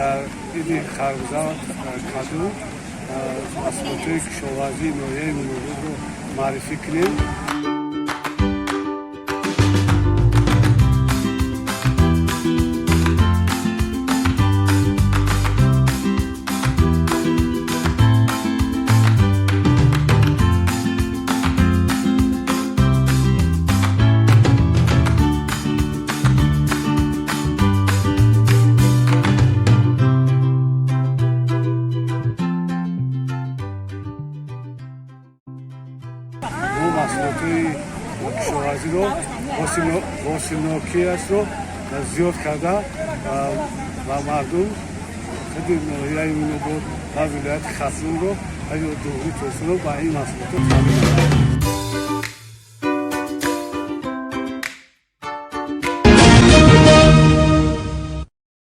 Дар иди харбуза, каду маҳсулотҳои кишоварзии ноҳияи Мӯминободро муаррифӣ кунем. Мо маҳсулотҳои кишоварзиро, ҳосилнокиашро зиёд карда ба мардум худи ноҳияи Мӯминобод ва вилояти Хатлонро ва ё Ҷумҳурии Тоҷикистонро ба ин маҳсулотҳо таъмин намоем.